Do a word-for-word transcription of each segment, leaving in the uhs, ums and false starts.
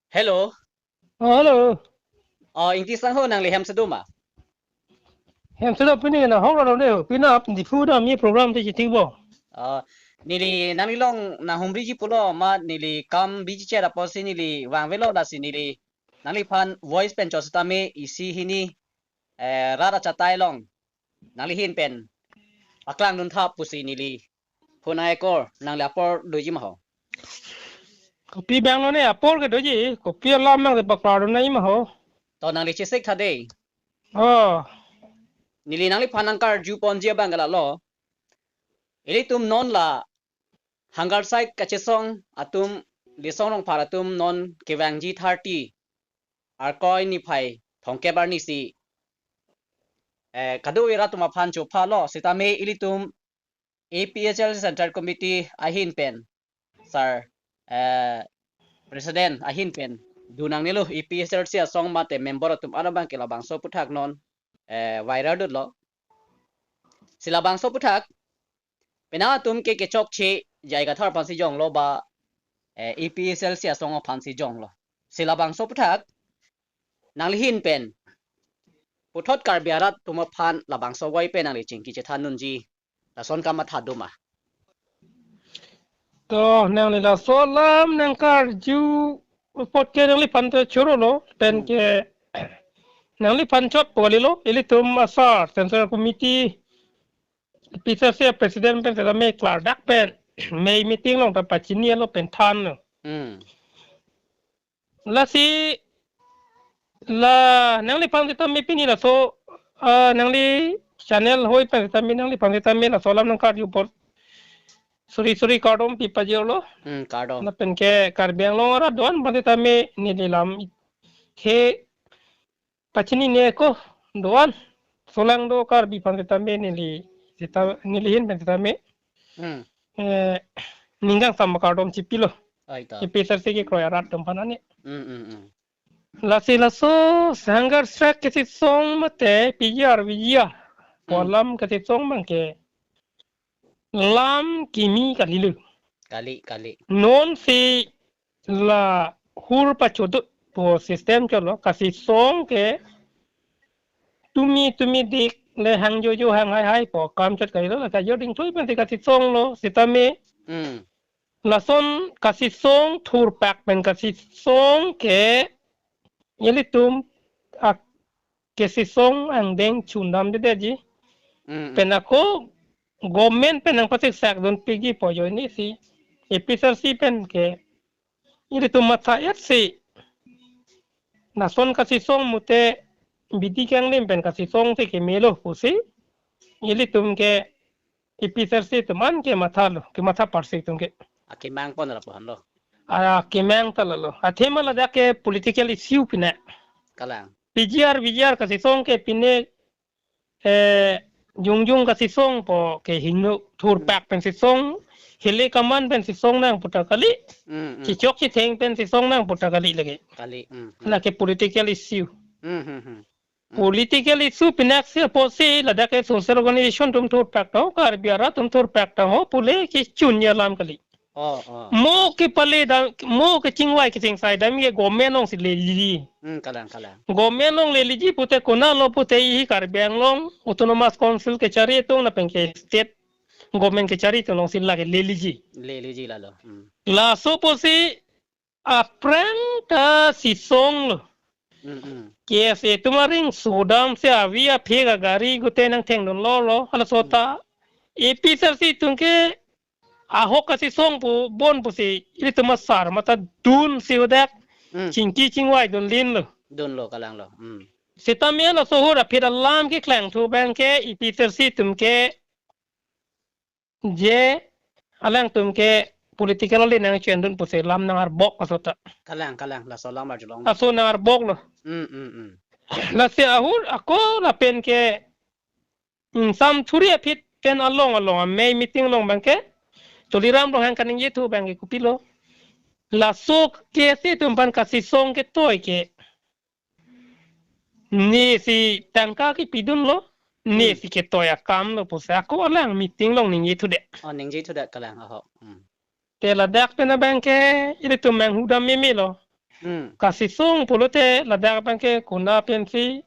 Hello. Oh, hello. Oh, Ingti sangho, nangli hem si do ma? Hem si do, pini na hong ralo ne, pini ap Diphu dam ye program te chitik bo. Oh, neli nanglilong nanghumriji pulo ma, neli kam biji chet apotsi neli vangvelo, lasi neli nangliphan voice pen chot sitame isi hini, eh, rat achatai along nangli ahin pen paklangdun tha pusi neli phone ai kor, nangli apor doji ma ho? Kopi abang lo ne apor ke doji, kopi alam nang de paklar nai ma ho? To nangli chesik tha dei. Oh. Neli nangliphan nangkarju ponji abang ke lalo. Ilitum non la hunger strike kachesong atum, Lisong Rongphar atum non kevangji thirty Arkoi niphai thomkep arni si, eh, kadokave rat atum aphan chophalo sitame ilitum A P H L C Central Committee ahin pen, sir, eh, President ahin pen dun nangnelo, A P H L C asong mate member atum an abang ke labangso aphuthak non, eh, viral dotlo. Si labangso aphuthak penang atum ke kechokche J I Kathar aphansi jonglo ba, eh, A P H L C asong aphansi jonglo. Si labangso aphuthak nangli ahin pen puthot Karbi arat atum aphan labangso avoi pen nangli chingki chethan dunji, lason kamatha do ma? To nangli laso alam nangkarju apot ke nangliphan te choro lo, pen Hmm. ke nangliphan chot po kalilo, ilitum asar Central Committee, A P H L C President pen sitame klardak pen mei meeting along ta pachinilo pen thanlo. Hmm. Lasi la nangliphan sitame pini laso, ah, nangli channel ahoi pen sitame nangliphan sitame laso alam nangkarju apot suri suri kardom pi pajirlo. Hmm, kardom. Lapen ke Karbi Anglong arat do-an aphan sitame neli lam ke pachinine ko do-an. Solang do Karbi aphan sitame neli sita, neli ahin pen sitame. Hmm. Eh, ningkangsam kardom chipilo. Ai ta. A P H L C kekroi arat atum aphan ani. Hmm, hmm, hmm. Lasi laso hunger strike kachesong mate P G R, V G R Hmm. pu alam kachesong abang ke lam kimi kalilo. Kali, kali. Non si la hur pachodut pu system chotlo, kachesong ke tumi tumi dik le hang jojo hang haihai pu akam chot kalilo, la kajor dingthui pen si kachesonglo sitame. Hmm. Lason kachesong thurpak pen kachesong ke ilitum a kachesong angdeng chundamdedetji. Hmm, hmm. Pen ako government pen nangpasiksak dunpikji pu ajoine si A P H L C pen ke ilitum matha-et si lason kachesong mute bidi kanglim pen kachesong si kemelo pusi ilitum ke A P H L C atum an kemathalo, kematha parsi atum ke. Akemang pon lapu-an lo. Ah, kemang ta lalo. Athema ladak ke political issue pine. Kalang. P G R, V G R kachesong ke pine, eh, jongjong kachesong pu ke hingno, thurpak pen chesong, hile kaman pen chesong nang pu ta kali, Hmm, hmm. chechok chetheng pen chesong nang pu ta kali lake. Kali, hmm, hmm. Lake political issue. Hmm, hmm, hmm. Hmm. Political issue pinak si apotsi ladak ke social organization atum thurpak tang, Karbi arat atum thurpak tang ho pule kechun alam kali. Oh, oh. Mo kepale dam, mo kechingvai kechingsai dam ke government along si leliji. Hmm, kalang, kalang. Government along leliji pute konatlo pute hi Karbi Anglong Autonomous Council kachari atum lapen ke state government kachari atum along si lake leliji. Leliji lalo. Hmm. Laso apotsi aphrang ta chesonglo. Hmm, hmm. K S A atum aring sodam si avi aphi agari gute nangthengdunlo lo, halaso ta. Hmm. A P H L C atum ke ahok kachesong pu bon pusi ilitum asar mate dunsi hadak Hmm. chingki chingvai dunlinlo. Dunlo, kalanglo. Hmm. Sitame laso ahut aphi alam keklangthu abang ke A P H L C atum ke je alangtum ke political le nangchengdun pusi lam nangarbok laso ta. Kalang, kalang, laso alam arjulong. Laso nangarboklo. Hmm, hmm, hmm. Lasi ahut ako lapen ke ingsam thuri aphi pen along along amei meeting along abang ke Tuliram Ronghang kaningjethu abang ke kopilo, laso K S A atum aphan kachesong ketoi ke ne si tangka kepidunlo, ne Hmm. si ketoi akamlo pusi ako alang meeting along ningjethudet. Oh, ningjethudet kalang, aho. Hmm. Te ladak pen abang ke ilitum manghu dam memelo. Hmm. Kasisong pulote ladak abangke konat pensi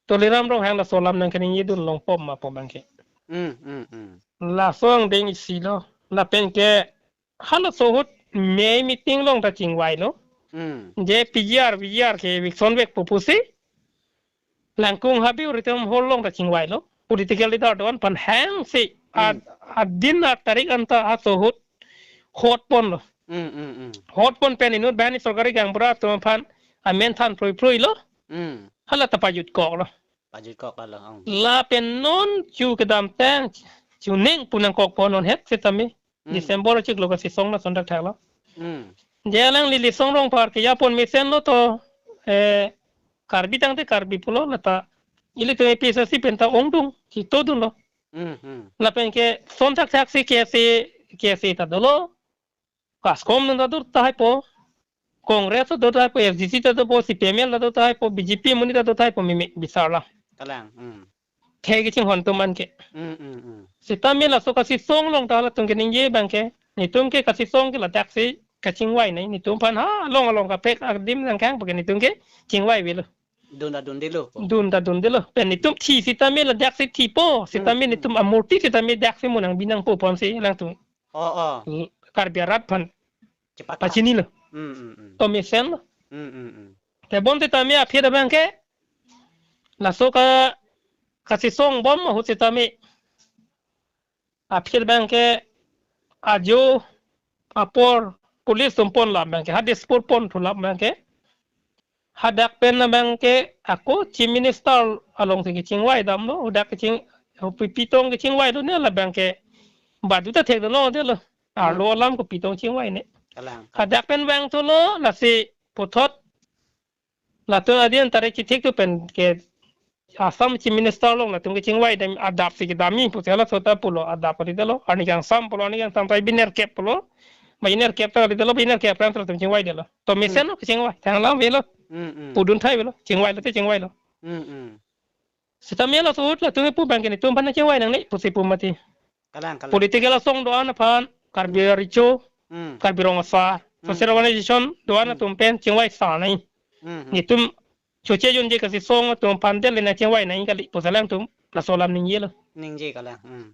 Tuliram Ronghang laso alam nangkaningje dun longpo ma pu abangke. Hmm, hmm, hmm. Laso angdeng isi lo. Lapen ke halaso ahut mei meeting along ta chingvailo. Hmm. Je P G R, V G R ke eviction vekpo pusi Langkung Habe Auditorium Hall along ta chingvailo. Political leader do-an aphan hangsi a, Hmm. adin atarik anta halaso ahut hotponlo. Hmm, hmm, hmm. Hotpon pen inut banghini sorkari gaonbura atum aphan amen than phrui phruilo. Hmm. Hala ta pajutkoklo. Pajutkok lalo, ong. Lapen non chu kedamtang chuning pu nangkokpo non het setame. Hmm. December chiklo kasisong na sondak thaklo. Hmm. Je alangli Litsong Rongphar kejapon mesenlo to, eh, Karbi tangte Karbi pulo lata. Ilitum A P H L C pen ta ongdung, chitodunlo. Hmm, hmm. Lapen ke son thakthaksi K S A, K S A ta dolo. Kaskom nang ta do tahai po. Congress ta do tahai po, F D C ta do po, C P I M L ta do tahai po, B J P amonit ta do tahai po, mimi bisarla. Kalang, hmm. Thek kachinghon atum anke. Hmm, hmm, hmm. Setame laso kasisong along ta halatum keningje abangke. Netum ke kasisong ke ladaksi kachingvai nai. Netum aphan ha along along kaprek adim nangkang abangke netum ke chingvai avelo. Dun ta dundelo. Dun ta dundelo. Pen netum thi setame ladaksi thipo. Setame Hmm, hmm. netum amurti setame daksi mo nangbi nangpo ponsi alangtum. Oh, oh. L-, Karbi arat aphan Chepatha. Pachinilo. Hmm, hmm, hmm. To mesenlo. Hmm, hmm, hmm. Tebon setame aphi abangke. Laso ka, kasisong bom ahut setame. Aphi abangke ajo apor police atum ponlap abangke. Ha Dispur ponthu lap abangke. Hadak pen abangke ako Chief Minister alongsi kachingvai damlo, hadak kaching, pi, pi tong kachingvailo ne labangke. Badu ta thekdunlongdelo. Arlo Hmm. alam kopi tong chingvai ne. Kalang, kalang. Hadak pen vangthulo lasi puthot. Latum adin tarik chithik tu pen ke Assam Chief Minister along latum kachingvai dam adapsi kedamji pusi halaso ta pulo adap kalidetlo. Arni kangsam pulo, arni kangsam ta bi nerkep pulo. Ba nerkep ta kalidetlo, bi nerkep ran latum chingvaidetlo. To mesen Hmm. lo kachingvai, thang alam avelo. Hmm, hmm. Pudun thai avelo, chingvailo te chingvailo. Hmm, hmm. Setame laso ahut latum pu abangke netum aphan chingvai nangne pusi pu mati. Kalang, kalang. Political asong do-an aphan, Karbi Hmm. Recho, Hmm. Karbi Rong Asar, Hmm. social organization do-an Hmm. atum pen chingvai sa nai. Hmm, hmm. Netum choche jonje kasisong atum aphan del le nangchingvai nai kali pusi alangtum laso alam ningjelo. Ningje kalang. Hmm.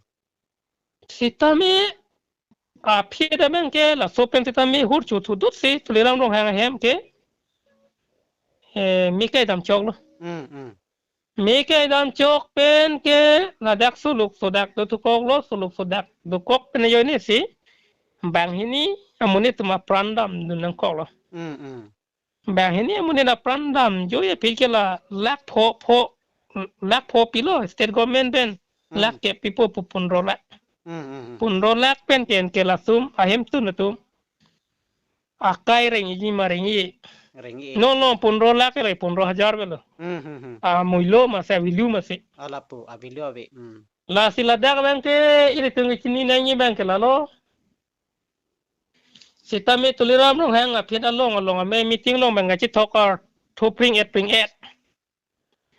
Setame aphi abangke laso pen setame hur chu thudut si Tuliram Ronghang ahem ke, eh, mei kedam choklo. Hmm, hmm. Mei kedam chok pen ke ladak suluk sodak dothukoklo, suluk sodak dokok pen ajoinesi banghini amonit atum apran damdun nangkoklo. Hmm, hmm. Banghini amonit apran damjoi aphi ke la lakh pho pho, lakh pho pilo state government pen, Hmm. lakh kep pipo pu pundro lakh. Hmm, hmm, hmm. Pundro lakh pen ke, ke lasum ahemtun atum akai rengji ma rengji. Rengji. No, no, pundro lakh le pundro hajar avelo. Hmm, hmm, hmm. Amuilo masi, avalue masi. Alapu, avalue ave. Hmm. Lasi ladak abangke ilitum kachini nangji abangke lalo. Setame Tuliram Ronghang aphi along along amei meeting along abang kachithok ar thupring et pring et.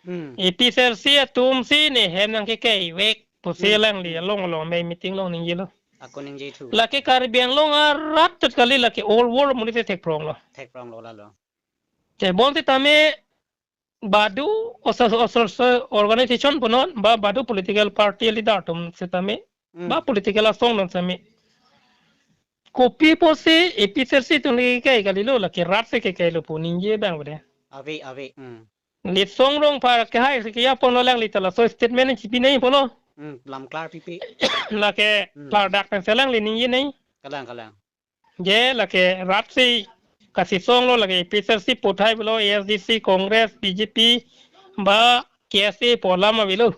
Hmm. A P H L C atumsi ne hem nangkekevek pusi Hmm. alangli along along amei meeting along ningjelo. Ako ningjithu. Lake Karbi Anglong arat chot kali, lake all world amonit si thekpronglo. Thekpronglo lalo. Tebon setame badu oso-, oso-, oso-, organization punon ba badu political party leader atum setame Hmm. ba political asong atum setame. Kopi pusi A P H L C atum ke kai kalilo, lake rat si ke kailo pu ningje abang bede. Ave, ave. Hmm. Litsong Rongphar kehai si kejaponlo, alangli ta laso statement chipi nangji pulo. Hmm, lam klar pipe. Lake Hmm. klardak pensi alangli ningje nangji. Kalang, kalang. Je lake rat si kasisonglo, lake A P H L C pu thai avelo, A S D C, Congress, B J P, ba K S A pu alam avelo.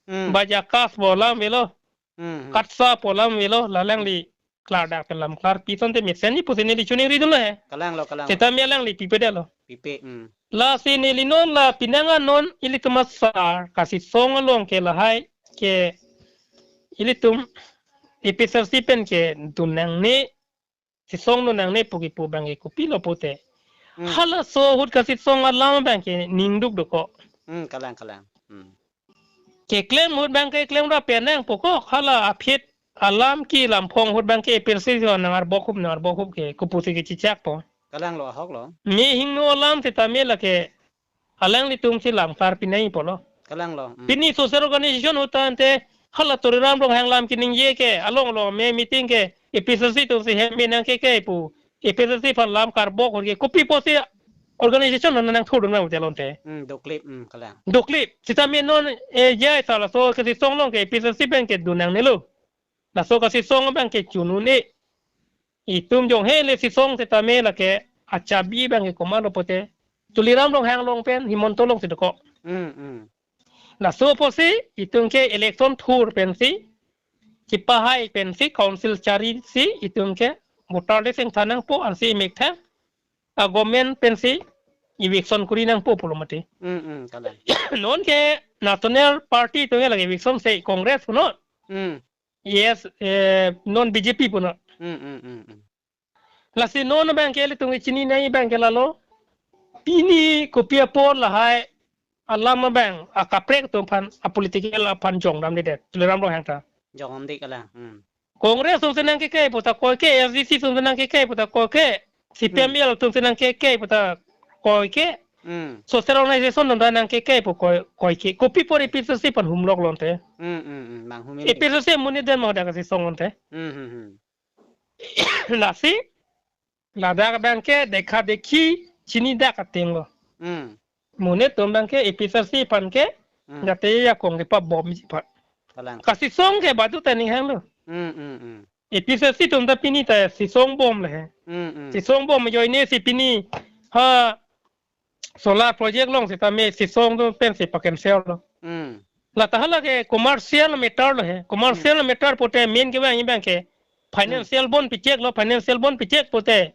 Hmm. Ba JACAS pu alam avelo. Hmm, hmm. KATSA pu alam avelo, la alangli klardak pen lam klar pi asonte mesenji pusi neli choningridunlo he. Kalanglo, kalanglo. Setame alangli pipedetlo. Pipe, hmm. Lasi neli non la penang anon ilitum asar kasisong along ke lahai ke ilitum A P H L C pen kedun nangne, sisong dun nangne pu kipu abangke kopilo pute. Hmm. Halaso ahut kasisong alam abangke ningduk dokok. Hmm, kalang, kalang. Hmm. Keklem ahut abangke klemra penang pokok, hala aphi alam kelamphong ahut abangke A P H L C nang arbok hup, nang arbok hup ke kopusi kechechakpo. Kalang lo, ahok lo. Me hingno alam sitame lake alanglitum si lam klar pinai pulo. Kalang lo. Hmm. Pini social organization ahut tangte hala Tuliram Ronghang lam keningje ke along along me meeting ke A P H L C atum si hem me nangkeke pu. A P H L C aphan lam karbok ahut ke kopi pusi organization nang nangthurdun nang hotel onte. Hmm, doklip, hmm, kalang. Doklip. Sitame non, eh, J I sir laso kachesong along ke A P H L C abang ke dun nangnelo. Laso kachesong abang ke chun un-e. Itum jong hele chesong sitame lake achabi abang ke komatlo pulote Tuliram Ronghang along pen Himanta along si dokok. Hmm, hmm. Laso pusi itum ke election thur pensi, chipahai pensi, council charisi itum ke voter list ingthan nangpo, ansi methang a-government pensi eviction kuri nangpo pulo mati. Hmm, hmm, kalang. Non ke national party atum ke lake eviction si Congress punon. Hmm. Yes, eh, non B J P punon. Hmm, hmm, hmm, hmm. Lasi non abang ke ilitum kechini nangji abang ke lalo. Pini kopi apor lahai alam abang akaprek atum aphan, a-political aphan jongdamdedet Tuliram Ronghang ta. Jongdamde kalang. Hmm. Congress atum si nangkeke puta koike, S D C atum si nangkeke puta koike, C P M L atum si nangkeke puta koike. Hmm. Social organization atum ta nangkeke pu koi, koike. Kopi apor A P H L C aphan humlok lonte. Hmm, hmm, hmm. Mang hum A P H L C amonit den ma dak kachesong onte. Hmm, hmm, hmm. Lasi, ladak abang ke dekha dekhi chinidak ateng lo. Hmm. Monit atum abang ke A P H L C aphan ke, hmm, jate ya kong ke pabomji aphan. Kalang. Kachesong ke badu ta ninghang lo. Hmm, hmm, hmm. A P H L C atum ta pini ta chesong bom le he. Hmm, hmm. Chesong bom ajoine si pini ha solar project along sitame chesong atum pensi pa-cancel lo. Hmm. Lata hala ke commercial matter lo he. Commercial, hmm, matter pulote main kevangji abang ke financial, hmm, bond pichek lo, financial bond pichek pulote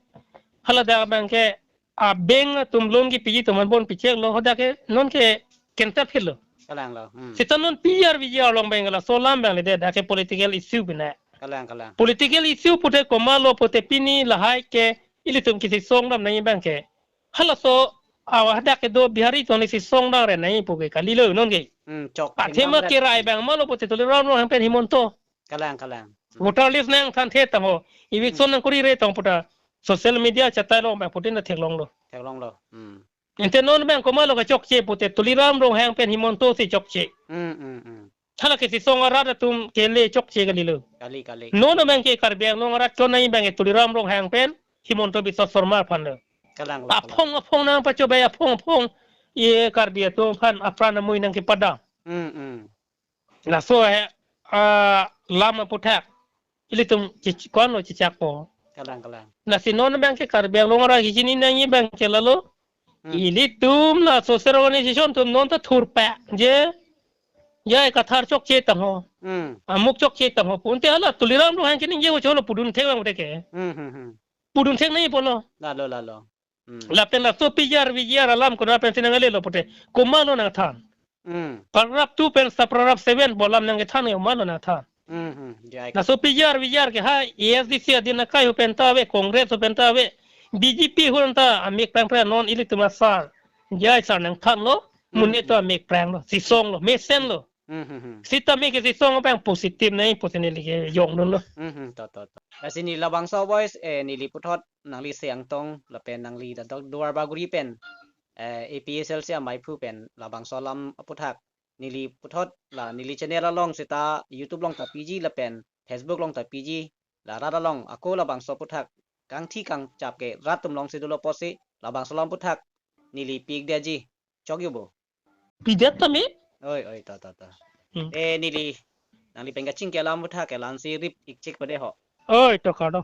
haladak abang ke a-bank atum loan kepiji atum aphan bond pichek lo, hadak ke non ke counterfeit lo. Kalang lo. Hmm. Seta non P G R V G R along abang ke laso alam abang le de, dak ke political issue bina. Kalang, kalang. Political issue pulote komatlo pulote pini lahai ke ilitum kachesongdam nangji abang ke halaso, ah, hadak kedo Bihari atum le chesongdam re nangji pu ke kalilo non ke. Hmm, chok. Athema thengdam re. Kerai abang malo pulote Tuliram Ronghang pen Himanta. Kalang, kalang. Hmm. Voter list nangthanthe tangho. Eviction, hmm, nangkurire tang puta social media chatai along abang putin ta theklonglo. Theklonglo. Hmm. Ante non abang komatlo kachokche pulote Tuliram Ronghang pen Himanta si chokche. Hmm, hmm, hmm. Hala kachesong arat atum kele chokche kalilo. Kali, kali. Non abang ke Karbi Anglong arat chonai abang ke Tuliram Ronghang pen Himanta Biswa Sarma aphan lo. Kalang, kalang. Aphong aphong nangpachobei aphong aphong, e Karbi atum aphan apran amui nangkepadam. Hmm, hmm. Laso he, ah, lam aputhak ilitum chich-, kono chichakpo. Kalang, kalang. Lasi non abang ke Karbi Anglong arat kechini nangji abang ke lalo. Hmm. Ilitum la social organization atum non ta thurpa je. Ya kathar chokche tangho. Hmm. Amuk chokche tangho. Pulote hala Tuliram Ronghang keningje ko cholo pudun thek lang pulote ke. Hmm, hmm, hmm. Pudun thek nangji pulo. Lalo, lalo. Hmm. Lapen laso P G R V G R alam kona pensi nanglelo pulote komatlo nangthan. Hmm. Paragraph two pen sub paragraph seven pu alam nangkethan ke komatlo nangthan. Hmm, hmm. Jai. Laso P G R V G R ke ha A S D C adin akai ahut pen ta ave, Congress ahut pen ta ave, B J P ahut ta amek prangprang non ilitum asar. J I sir nangthanlo, hmm, monit atum amek pranglo, chesonglo, mesenlo. Hmm, hmm, hmm. Sitame kachesong abang positive nangji pusi neli kejongdunlo. Hmm, hmm, to, to, to. Lasi neli labangso voice, eh, neli puthot nangli Siang Tong lapen nangli ladak Duarbagori pen, eh, A P H L C amaiphu pen labangso alam aputhak neli puthot la neli channel along seta YouTube along ta piji lapen Facebook along ta piji, la rat along ako labangso aputhak kangthi kangchap ke rat atum alongsi dolo pusi labangso alam aputhak neli pi-ikdetji. Chokji bo. Pidet tame? Oi, oi, ta, ta, ta. Hmm. Eh, neli, nangli pen kachingki alam aputhak ke la-ansi rip-ik chek pade ho. Oi, to kado.